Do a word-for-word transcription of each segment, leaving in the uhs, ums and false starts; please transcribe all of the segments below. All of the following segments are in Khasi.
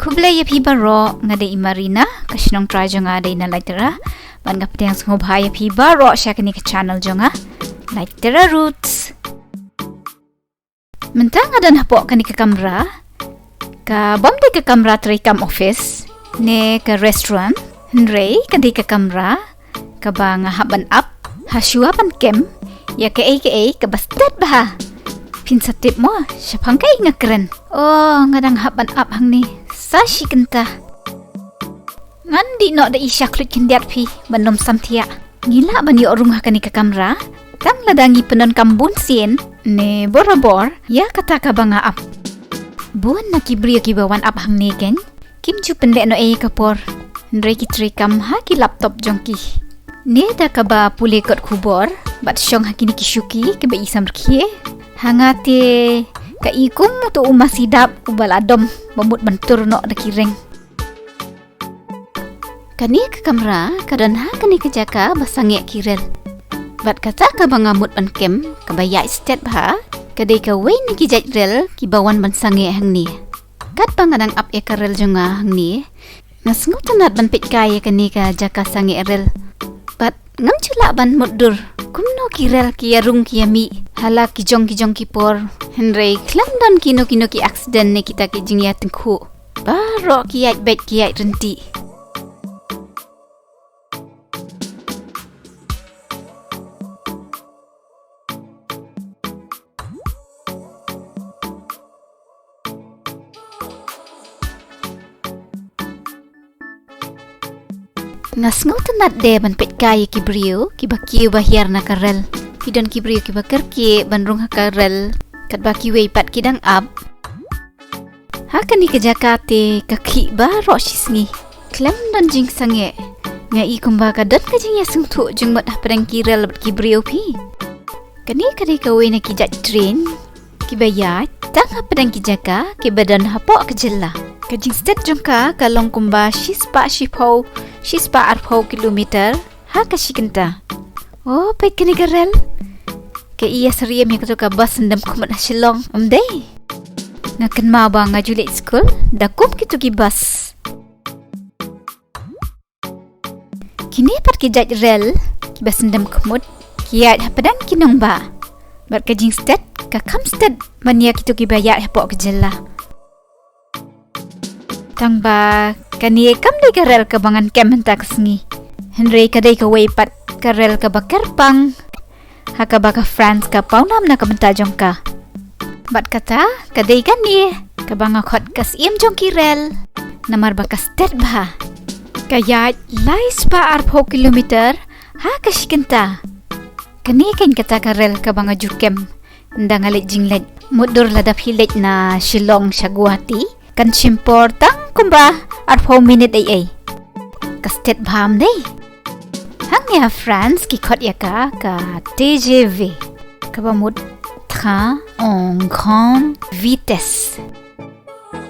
Khublei ïa phi baroh, nga dei i Marina, ka shnong trai jong nga dei na Laitera. Bad nga pdiang sngewbha ïa phi baroh sha kane ka channel jong nga, Laitera Roots. Mynta nga don hapoh kane ka kamra, ka bym dei ka kamra treikam office ne ka restaurant, hynrei ka dei ka kamra kaba nga hap ban ap ha shuwa ban kem ïa kaei kaei kaba stet bha. Phin sa tip mo shaphang kaei nga kren. Oh, nga dang hap ban ap hangne sa shi kynta. Ngan dih noh da i sha khluit khyndiat phi ban ym samthiah. Ngi lah ban ïoh rung ha kane ka kamra tang lada ngi pyndonkam bun sien ne borabor ïa kata kaba nga ap. Bun na ki briew kiba wan ap hangne keiñ kim ju pynleh noh ei ka por, hynrei ki treikam ha ki laptop jong ki. Ne da kaba pule kot khubor bad shong ha kine ki shuki kiba i samrkhie. Ha nga te ka i kum uto u masi dap uba la dom ba mut ban tur noh da ki reng. Kane ka kamra ka don ha kane ka jaka ba sangeh ki rel. Bad kata kaba nga mut ban kem kaba ïaid stet bha ka dei kawei na ki jait rel kiba wan ban sangeh hangne. Katba nga dang ap ïa ka rel jong nga hangne, nga sngewtynnat ban peit kai ïa kane ka jaka sangeh rel. Bad ngam ju lah ban mutdur kumno ki rel ki ïarung ki ïamih ha la ki jong ki jong ki por. Hynrei khlem don kino kino ki accident ne kita ki jingïatyngkhuh, baroh ki ïaid beit ki ïaid ryntih. Nga sngewtynnat de ban peit kai ïa ki briew kiba kiew ba hiar na ka rel. Ki don ki briew kiba kyrkieh ban rung ha ka rel katba kiwei pat ki dang ap. Ha kane ka jaka te ka khlieh baroh shi sngi. Khlem don jingsangeh. Nga i kumba ka don ka jingïasngewthuh jingmut hapdeng ki rel bad ki briew phi. Kane ka dei kawei na ki jait train kiba ïaid tang hapdeng ki jaka kiba don hapoh ka jylla. Ka jingstet jong ka ka long kumba shispah shiphew, shispah arphew kilometer ha ka shi kynta. Oh, peit kane ka rel. Ka ïa syriem ïa kato ka bus syndem khmut ha Shillong, ym dei? Nga kynmaw ba nga ju leit skul da kum kito ki bus. Kine pat ki jait rel kiba syndem khmut ki ïaid hapdeng ki nongbah. Bad ka jingstet ka kham stet ban ïa kito kiba ïaid hapoh ka jylla. Tang ba kane kam dei ka rel kaba ngan kem mynta ka sngi. Hynrei ka dei kawei pat ka rel kaba kyrpang ha kaba ka France ka pawnam na ka bynta jong ka. Bad kata ka dei kane kaba nga khot ka syiem jong ki rel, namar ba ka stet bha. Ka ïaid lai spah arphew kilometer ha ka shi kynta. Kane keiñ kata ka rel kaba nga ju kem ynda nga leit jingleit. Mutdur lada phi leit na Shillong sha Guwahati kan shim por tang kumba arphew minit ei ei. Ka stet bha, ym dei? Hangne ha France ki khot ïa ka ka T G V, kaba mut train en grande vitesse.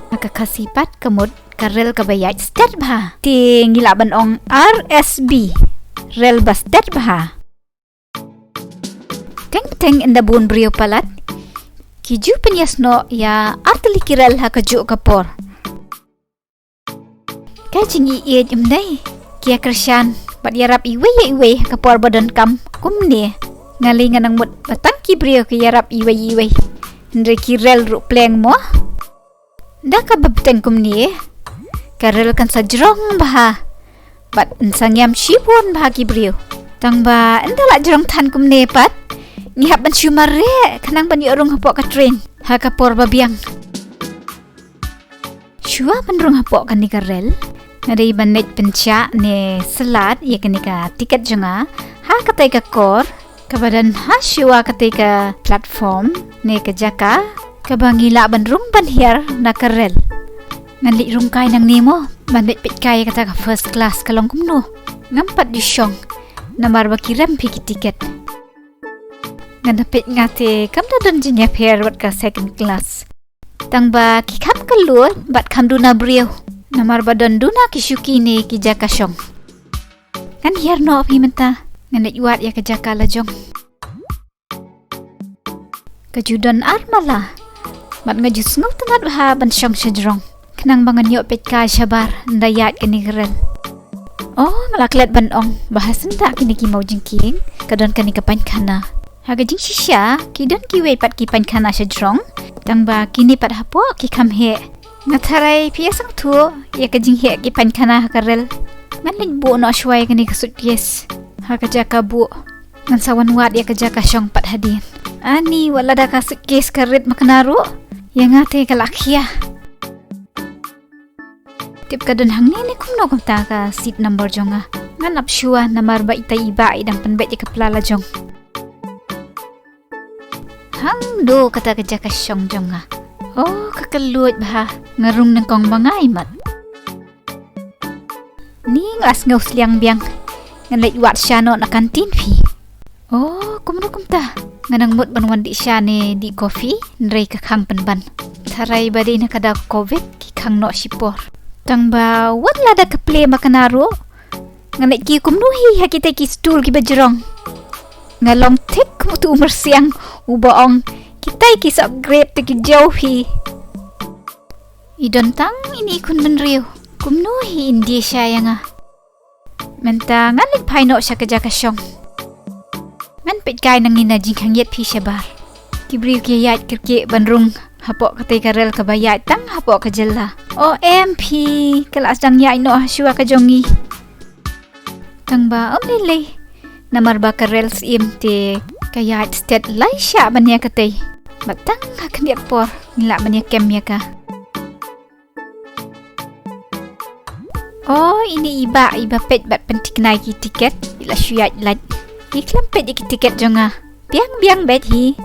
Ha ka Khasi pat ka mut ka rel kaba ïaid stet bha. Te ngi lah ban ong R S B, rel ba stet bha. Teng teng ynda bun briew palat ki ju pynïasnoh ïa artylli ki rel ha kajuh ka por. Ka jingïeit, ym dei? Ki ïa kyrshan bad ïarap iwei ïa iwei ha ka por ba donkam. Kumne nga lei nga nang mut ba tang ki briew ki ïarap iwei ïa iwei. Hynrei ki rel ruh pleng mo. Da kaba bteng kumne ka rel kan sa jrong bha bad yn sa ngiam shibun bha ki briew. Tang ba ynda la jrong than kumne pat ngi hap ban shu mareh khnang ban ïoh rung hapoh ka train ha ka por ba biang. Shuwa ban rung hapoh kane ka rel nga dei ban leit pynshah ne slad ïa kane ka tiket jong nga ha katei ka kor kaba don ha shuwa katei ka platform ne ka jaka kaba ngi lah ban rung ban hiar na ka rel. Ngan leit rung kai nangne mo, ban leit peit kai ïa kata ka first class ka long kumno. Ngam pat ju shong namar ba ki rem phi ki tiket. Ngan da peit nga te kam da don jingïapher bad ka second class. Tang ba ki kham kylluid bad kham duna briew namar ba don duna ki shuki ne ki jaka shong. Ngan hiar noh phi mynta, ngan leit wad ïa ka jaka la jong. Ka ju don ar mala bad nga ju sngewtynnat bha ban shong shajrong. Khnang ba ngan ïoh peit kai shabar ynda ïaid kane ka rel. Oh, nga la klet ban ong ba ha senta kine ki maw jingkieng ka don kane ka painkhana. Ha ka jingshisha ki don kiwei pat ki painkhana sha jrong, tang ba kine pat hapoh ki kham heh. Nga tharai phi ïa sngewthuh ïa ka jingheh ki painkhana ha ka rel. Ngan leit buh noh shuwa ïa kane ka suitcase ha ka jaka buh. Ngan sa wan wad ïa ka jaka shong pat hadien. Ani, wat lada ka suitcase ka rit makna ruh, ïa nga te ka la khia. Tip ka don hangne ne kumno kumta ka seat number jong nga. Ngan ap shuwa namar ba itai i bah i dang pynbeit ïa ka pla la jong. Hangno kata ka jaka shong jong nga? Oh, ka kylluid bha. Nga rung nyngkong ba nga ai mat. Ni nga sngew sliang biang. Ngan leit wad sha noh na kantin phi. Oh, kumno kumta? Nga nang mut ban wan dih sha ne dih coffee, hynrei ka khang pynban. Tharai ba dei na ka daw covid ki khang noh shipor. Tang ba wat lada ka plie makna ruh, ngan leit kiew kumno hi ha kita ki stool kiba jrong? Nga long thik kum utu u myrsiang uba ong, kitai ki soh grape te ki jew hi. I don tang ine i khun bynriew. Kumno hi in die sha ïa nga? Mynta ngan leit phai noh sha ka jaka shong. Ngan peit kai nangne na jingkhang ïit phi shabar. Ki briew ki ïaid kyrkieh ban rung hapoh katei ka rel kaba ïaid tang hapoh ka jylla. O em phi, ka la sdang ïaid noh ha shuwa ka jong ngi. Tang ba ym lei lei. Namar ba ka rel syiem te ka ïaid stet lai shah ban ïa katei. Bad tang ha khyndiat por ngi lah ban ïa kem ïa ka. O, ine i bah iba peit bad pynthikna ïa ki tiket, i la shu ïaid lait. I khlem peit ïa ki tiket jong nga. Biang biang beit hi.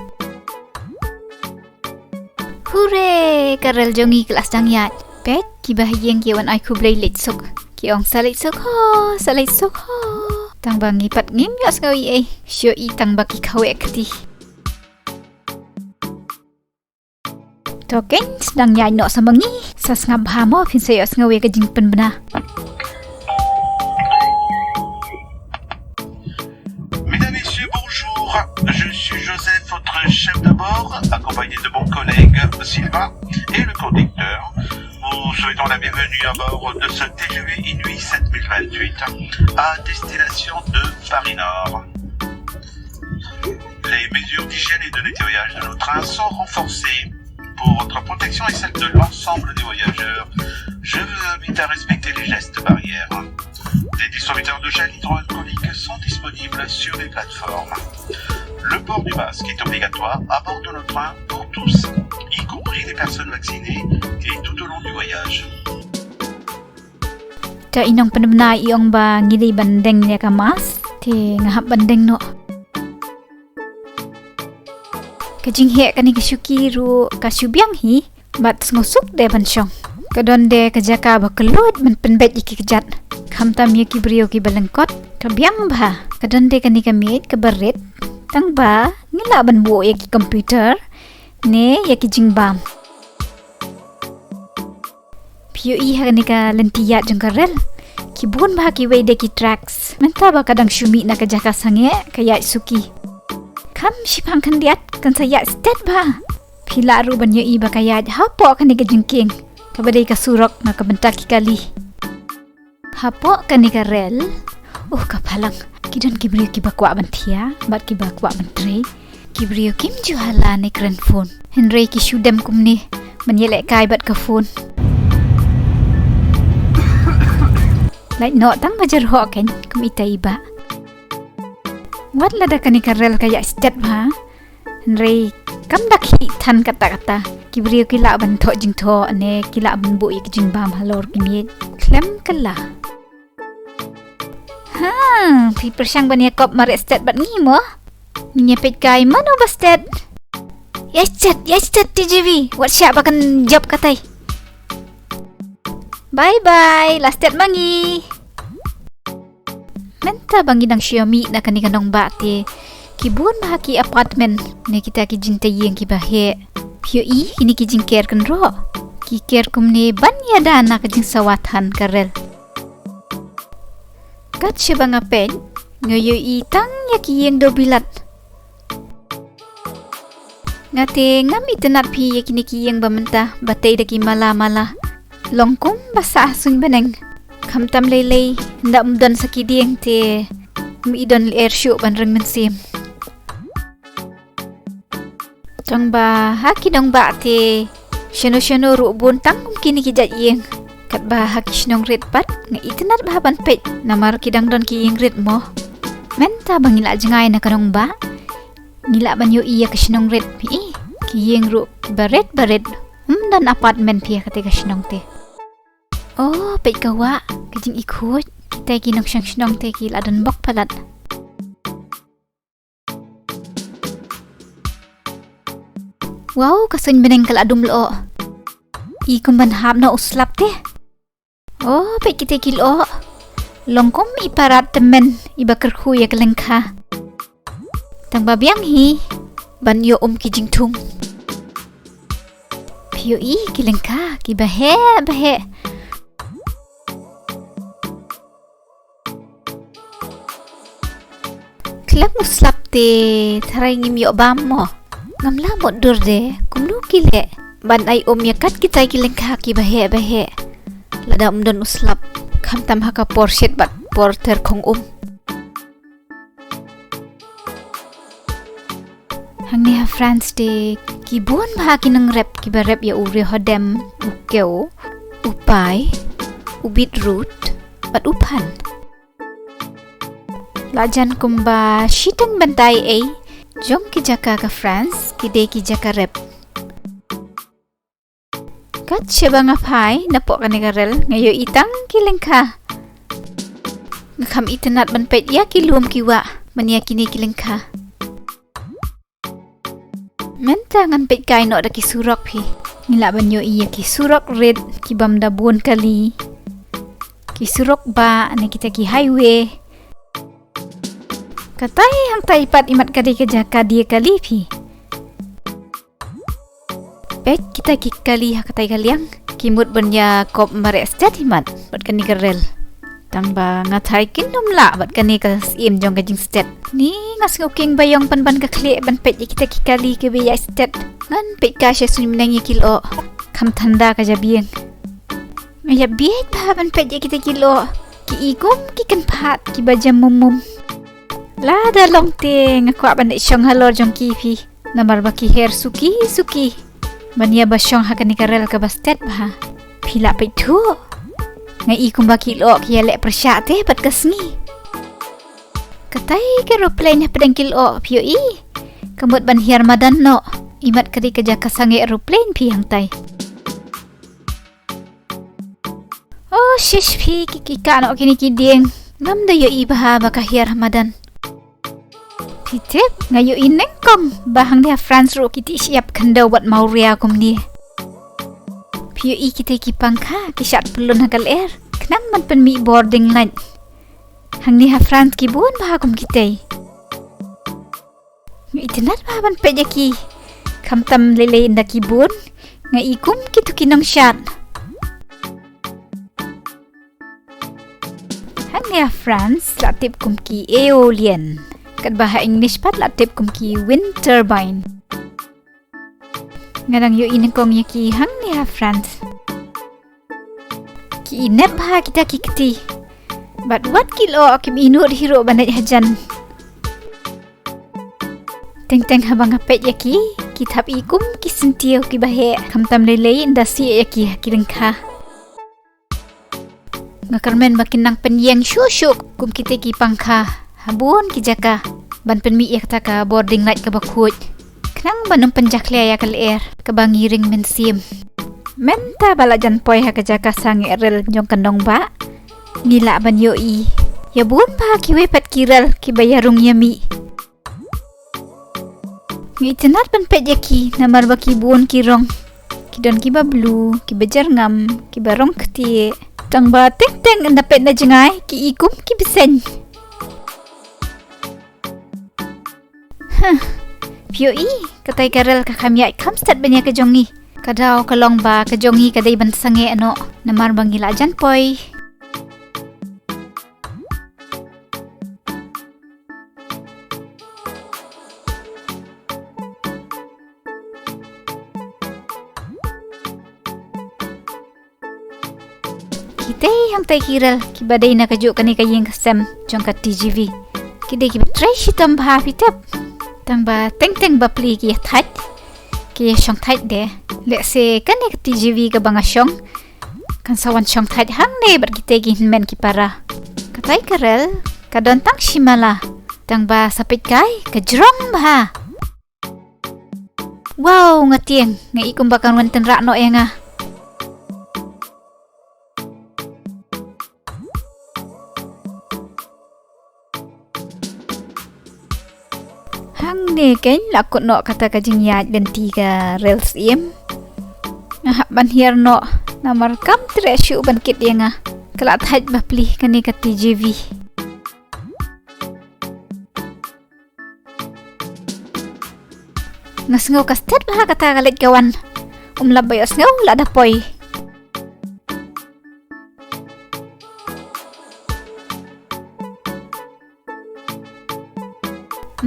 Hure, ka rel jong ngi ka la sdang ïaid. Peit, kiba ha ïing ki wan ai khublei leit suk. Ki ong sa leit suk ho, sa leit suk ho. Tang ba ngi pat ngim ïohsngew ei ei. Shu i tang ba ki khaw eh kti. To kein, sdang ïaid noh sa ma ngi. Sa sngap bha mo, phin sa ïohsngew ïa ka jingpynbna. Mesdames, Messieurs, bonjour. Je suis Joseph, votre chef de bord, accompagné de mon collègue Sylvain et le conducteur. Vous souhaitons la bienvenue à bord de ce T G V Inouï sept mille vingt-huit à destination de Paris Nord. Les mesures d'hygiène et de nettoyage de nos trains sont renforcées. Pour votre protection et celle de l'ensemble des voyageurs, je vous invite à respecter les gestes barrières. Des distributeurs de gel hydroalcoolique sont disponibles sur les plateformes. Le port du masque est obligatoire à bord de nos trains pour tous, y compris les personnes vaccinées, et tout au long du voyage. Te i nongpynbna i ong ba ngi dei ban deng ïa ka mask, te nga hap ban deng noh. Ka jingheh kane ka shuki ruh ka shu biang hi, bad sngewsuk de ban shong. Ka don de ka jaka ba kylluid ban pynbeit ïa ki kjat. Khamtam ïa ki briew kiba lyngkot, ka biang bha. Ka don de kane ka miej kaba rit. Tang ba ngi lah ban buh ïa ki computer ne ïa ki jingbam. Phi ïohi ha kane ka lynti ïaid jong ka rel. Ki bun bha kiwei de ki tracks. Mynta ba ka dang shu mih na ka jaka sangeh ka ïaid suki. Kham shiphang khyndiat kan sa ïaid stet bha. Phi lah ruh ban ïohi ba ka ïaid hapoh kane ka jingkieng kaba dei ka surok na ka bynta ki kali. Hapoh kane ka rel, uh, ka phalang. Ki don ki briew kiba kwah ban thiah bad kiba kwah ban trei. Ki briew kim ju hala ne kren phone. Hynrei ki shu dem kumne ban ïalehkai bad ka phone. Lait noh tang ba jyrhoh kein kum ita i bah. Wat lada kane ka rel ka ïaid stet bha, hynrei kam da khih than katta katta. Ki briew ki lah ban thoh jingthoh ne ki lah ban buh ïa ki jingbam halor ki miej. Khlem kylla. Ha, phi pyrshang ban ïakop mareh stet bad ngi mo? Ngin ïa peit kai mano ba stet. Ïa stet, ïa stet T G V, wat shah ba kan jop katai. Bye bye, la stet ma ngi. Mynta ba ngi dang shu ïa mih na kane ka nongbah te, ki bun bha ki apartment ne kita ki jingtei ïing kiba heh. Phi ïohi kine ki jingker kynroh. Ki ker kumne ban ïada na ka jingsawa than ka rel. Kat shaba nga peit, nga ïohi tang ïa ki ïing dewbilat. Nga te ngam itynnad phi ïa kine ki ïing ba mynta ba tei da ki mala mala. Long kumba sah ha suiñ bneng. Khamtam lei lei, ynda ym don sa ki dieng te ym i don lyer shuh ban ring mynsiem. Tang ba ha ki nongbah te shano shano ruh bun tang kum kine ki jait ïing. Katba ha ki shnong rit pat nga itynnad bha ban peit namar ki dang don ki ïing rit mo. Mynta ba ngi la jngai na ka nongbah, ngi lah ban ïohi ïa ka shnong rit phi i, ki ïing ruh barit barit. Ym don apartment phi ha kata ka shnong te. Oh, peit ka wah, ka jingikhuid. Kita ki nongshong shnong te ki la don bok palat. Wow, ka suiñ bneng ka la dum lyoh. I kum ban hap noh u slap te. Oh, peit kita ki lyoh. Long kum i parat tymmen iba kyrkhu ïa ka lyngkha. Tang ba biang hi ban ïoh um ki jingthung. Phi ïohi ki lyngkha kiba heh ba heh. Khlem u slap te tharai ngim ïoh bam mo. Ngam lah mutdur de kumno ki leh ban ai um ïa kat kitai ki lyngkha kiba heh ba heh. Lada ym don u slap, khamtam ha ka por shit bad por tyrkhong um. Hangne ha France te ki bun bha ki nongrep kiba rep ïa u riewhadem, u kew, u pai, u beetroot bad u phan. La jan kumba shiteng bynta ei jong ki jaka ka France ki dei ki jaka rep. Kat shaba nga phai napoh kane ka rel nga ïohi tang ki lyngkha. Nga kham itynnad ban peit ïa ki lum ki wah ban ïa kine ki lyngkha. Mynta ngan peit kai noh da ki surok phi. Ngi lah ban ïohi ïa ki surok rit kibym da bun kali. Ki surok bah ne kita ki highway. Katai hangtai pat imat ka dei ka jaka die kali phi. Peit kita ki kali ha katai ka liang. Ki mut ban ïa kop mareh stet imat bad kane ka rel. Tang ba nga thai kin ym lah bad kane ka syiem jong ka jingstet. Ni nga sngew king ba ïong pynban ka khlieh ban peit ïa kita ki kali kiba ïaid stet. Ngan peit kai sha suiñ bneng ïa ki lyoh. Kham than da ka jabieng. Nga ïa bieit bha ban peit ïa kita ki lyoh. Ki i kum ki kynphad kiba jem mum mum. Lada long te nga kwah ban leit shong halor jong ki phi. Namar ba ki her suki suki ban ïa ba shong ha kane ka rel kaba stet bha. Phi lah peit thuh. Nga i kumba ki lyoh ki ïa leh pyrshah te bad ka sngi. Katai ka aeroplane hapdeng ki lyoh phi ïohi. Ka mut ban hiar madan noh. Imat ka dei ka jaka sangeh aeroplane phi hangtai. Oh shish phi, ki, ki kah noh kine ki dieng. Ngam da ïohi bha ba ka hiar ha madan. Phi tip, nga ïohi nyngkong ba hangne ha France ruh ki tih shyiap khyndew bad mawria kumne. Phi ïohi kita ki pangkha ki shad pyllun ha ka lyer khnang ban pynmih bording light. Hangne ha France ki bun bha kum kitei. Nga itynnad bha ban peit ïa ki. Khamtam lei lei ynda ki bun, nga i kum kito ki nongshad. Hangne ha France la tip kum ki eolian. Katba ha English pat la tip kum ki wind turbine. Nga dang ïohi nyngkong ïa ki hangne ha France. Ki i nep bha kita ki kti. Bad wat ki lyoh kim i nud hi ruh ban leit hajan. Teng teng haba nga peit ïa ki, ki thap i kum ki syntiew kiba heh, khamtam lei lei ynda sih ïa ki ha ki lyngkha. Nga kyrmen ba kin nang pynïeng shuh shuh kum kita ki pangkha ha bun ki jaka ban pynmih ïa kata ka bording light kaba khuid. Khnang ban ym pynjakhlia ïa ka lyer kaba ngi ring mynsiem. Mynta ba la jan poi ha ka jaka sangeh rel jong ka nongbah, ngi lah ban ïohi ïa bun bha kiwei pat ki rel kiba ïarung ïamih. Nga itynnad ban peit ïa ki namar ba ki bun ki rong. Ki don kiba blue, kiba jyrngam, kiba rong ktieh. Tang ba teng teng ynda peit na jngai ki i kum ki bseiñ. Huh. Phi ïohi, katai ka rel ka kham ïaid kham stet ban ïa ka jong ngi. Ka daw ka long ba ka jong ngi ka dei ban sangeh noh namar ba ngi la jan poi. Kitei hangtei ki rel kiba dei na kajuh kane ka ïing ka sem jong ka T G V. Ki dei kiba trei shitom bha phi tip. Tang ba teng teng bapli ki ïa thait, ki ïa shong thait de. Lehse kane ka T G V kaba nga shong kan sa wan shong thait hangne bad kitei ki hynmen ki para. Katai ka rel ka don tang shi mala. Tang ba sa peit kai ka jrong bha. Wow, nga tieng, nga i kumba kan wan tynrah noh ïa nga. Hangne kein la kut noh kata ka jingïaid lynti ka rel syiem. Nga hap ban hiar noh namar kam treh shuh ban kit ïa nga. Ka la thait bapli kane ka T G V. Nga sngew ka stet bha kata ka leit ka wan. Um lap ba ïohsngew lada poi.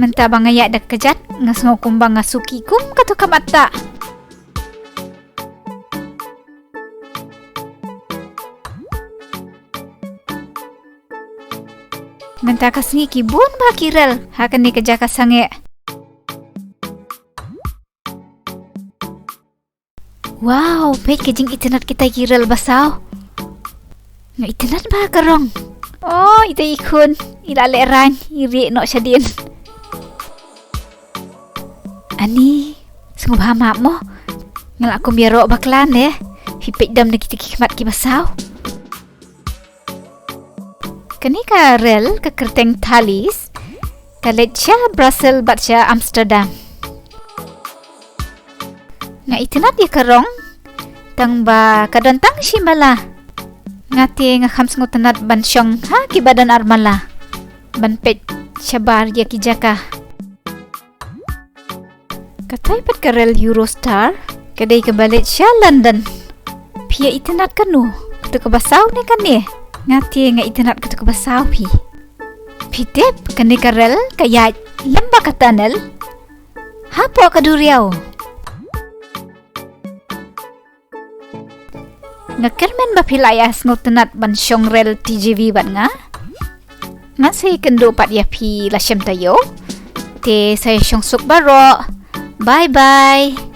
Mynta ba nga ïaid da ka kjat nga sngew kumba nga suki kum kato ka matta. Mynta ka sngi ki bun bha ki rel ha kane ka jaka sangeh. Wow, peit ka jingitynnad kitai ki rel basaw. Nga itynnad bha ka rong. Oh, ita i khun, i la leh rain, i rieh noh shadien. Ani, sngewbha map mo. Nga la kum ïaroh bakla ne. Phi peit dam na kita ki khmat ki basaw. Kane ka rel ka kyrteng Thalys, ka leit sha Brussels bad sha Amsterdam. Nga itynnad ïa ka rong, tang ba ka don tang shi mala. Nga te nga kham sngewtynnad ban shong ha kiba don ar mala. Ban peit shabar ïa ki jaka. Katai pat ka rel Eurostar, ka dei kaba leit sha London. Phi ïa itynnad kano, kato kaba saw ne kane? Nga te nga itynnad kato kaba saw phi. Phi tip kane ka rel ka ïaid lem bad ka tunnel hapoh ka duriaw. Nga kyrmen ba phi la ïa sngewtynnad ban shong rel T G V bad nga. Ngan sa ïakynduh pat ïa phi la shem taïew. Te sa ïa shong suk baroh. Bye bye.